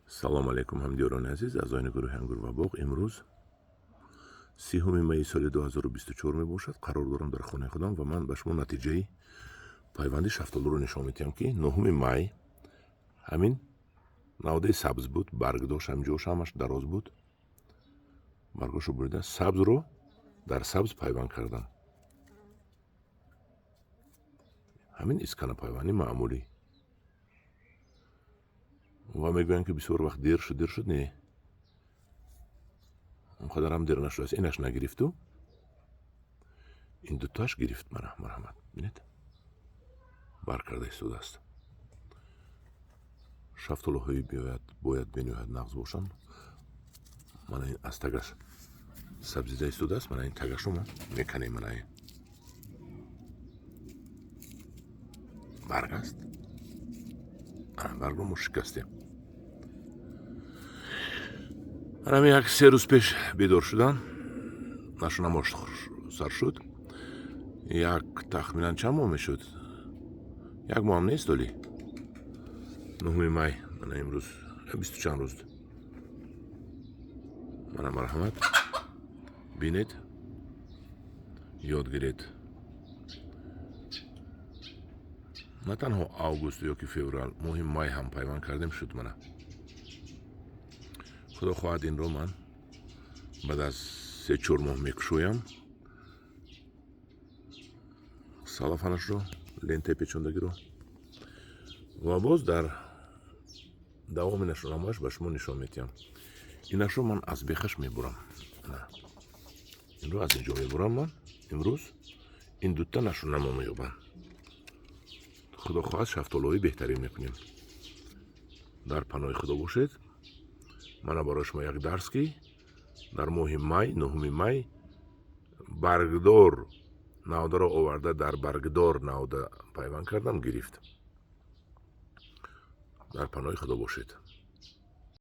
Салом алейкум, ҳамдиёрони азиз, аъзоёни гурӯҳи «Ангур ва боғ». Имрӯз 30 майи соли 2024 мебошад. Қарор дорам дар хонаи худам ва ман ба шумо натиҷаи пайванди шафтолуро нишон медиҳам, ки 9 май ҳамин навдаи сабз буд, барг дошт, ҳамҷош ҳамаш дароз буд, баргошо бурида, сабзро дар сабз пайванд кардам. Ҳамин исканапайванди маъмулӣ. Ва мегӯянд, ки бисёр вақт дер шуд, дер шуд. Не, он қадарам дер нашудааст. Инаш нагирифту, ин дутааш гирифт. Мана, марҳамат, бинед, бар карда истодааст. Шафтолуҳои биёяд бояд бениҳоят нағз бошанд. Мана, ин аз тагаш сабзида истодааст. Мана, ин тагашро ма меканем. Мана, ин барг аст, баргро мо шикастем. Ҳамин як се рӯз пеш бедор шудан, нашунамош сар шуд. Як тахминан чанд моҳ мешуд? Як моҳам нест оли. 9 май, мана имрӯз бисту чанд рӯз. Мана, марҳамат, бинед, ёд гиред. На танҳо август ёки феврал, моҳи май ҳам пайванд кардем, шуд. Мана, худо хоҳад, инро ман баъд аз 3-4 моҳ мекушоям салафанашро, лентаи печондагиро, ва боз дар давоми нашунамояш ба шумо нишон медиҳам. Инашро ман аз бехаш мебурам, инро аз инҷо мебурам. Ман имрӯз ин дута нашунамо меёбам. Худо хоҳад, шафтолуҳои беҳтарин мекунем. Дар паноҳи Худо бошед. Мана барои шумо як дарс, ки дар моҳи май, 9 май, баргдор навдаро оварда, дар баргдор навда пайванд кардам, гирифт. Дар паноҳи Худо бошед.